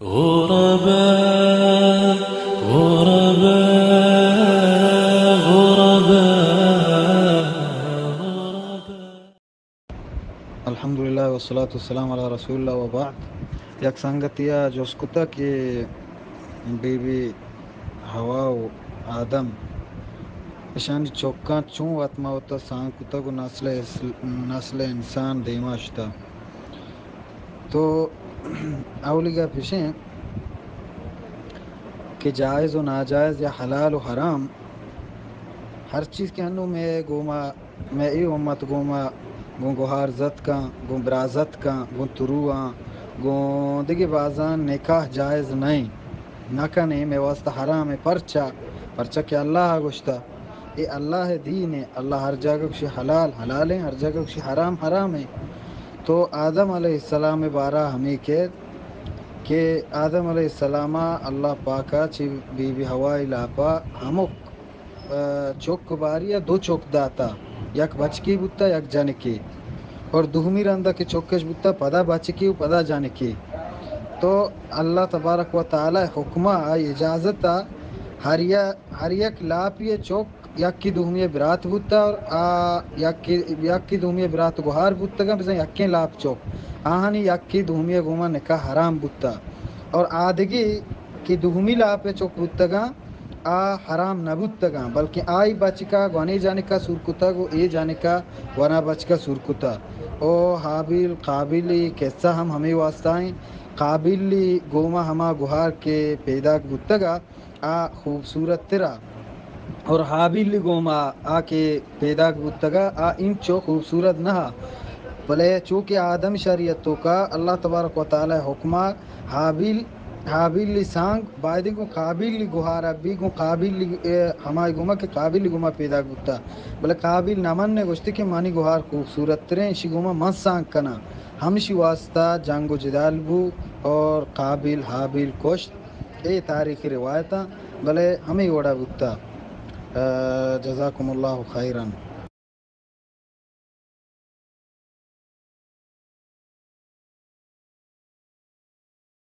غربا، غربا، غربا، غربا. الحمدللہ والصلاة والسلام علی رسول اللہ وبعد. یک سنگتی ءَ جست کتگ کہ بی بی حوا و آدم اشانی چکاں چون وت ما وت ءَ سانگ کتگ و نسل اس-، نسل انسان دیما شتگ. تو اولی گپ اش انت کہ جائز و ناجائز یا حلال و حرام، ہر چیز کہ انوں مئے گوما، مئے اے امت گوما گوں گوہار زتکاں، گوں برازتکاں، گوں ترواں، گوں دگہ بازاں نکاح جائز نہ انت، نہ کنیں، مئے واسطہ حرام انت. پرچا؟ پرچا کہ اللہ ءَ گوشتہ، اے اللہ ءِ دین انت. اللہ ہر جاگہ گوشی حلال حلال انت، ہر جاگہ گوشی حرام حرام انت. تو آدم علیہ السلام ءِ بارہ ہمے کیت کہ آدم علیہ السلام ءَ اللہ پاک ءَ چہ بی بی حوا ءِ لاپ ءَ ہمک، آ، چک باری ءَ دو چک داتا، یک بچکے بوتا، یک جنکے، اور دومی رندا کہ چکش بوتا، پدا بچکے و پدا جنکے. تو اللہ تبارک و تعالی ءِ حکم ءَ، آئی اجازت ءَ ہر یا-، ہر یک لاپی ءِ چک یکے دومی ءِ برات بوتہ اور آ یکے، یکے دومی ءِ برات گوہار بوتگاں، بزاں یکیں لاپ چک. آہانی یکے دومی ءِ گوما نکاح حرام بوتہ اور آدگہ کہ دومی لاپ ءِ چک بوتگاں، آ حرام نہ بوتگاں، بلکیں آئی بچکا گونے جنکا سور کتگ و اے جنکا گونا بچکا سور کتہ. او ہابیل قابیلی قصہ ہم ہمے واسطہ انت. قابیلی گوما ہما گوہار کہ پیداک بوتگا، آ خوبصورت ترا اور ہابیل گوما آ کہ پیداک بوتگا، آ انچو خوبصورت نہ. بلے چونکہ آدم شریعت توکا اللہ تبارک و تعالی حکما ہابیل، ہابیل سانگ بایدیں گوں قابیل گوہارا بی، گوں قابیل، اے، ہمائی گوما کہ قابیل گوما پیداک بوتا. بلے قابیل نہ من، گوشتی کہ منی گوہار خوبصورت تریں، اشی گوما من سانگ کناں. ہمشی واسطہ جنگ و جدال بو اور قابیل ہابیل کشت. اے تاریخی روایتاں، بلے ہمے وڑا بوتا. آ، جزاکم اللہ خیرا.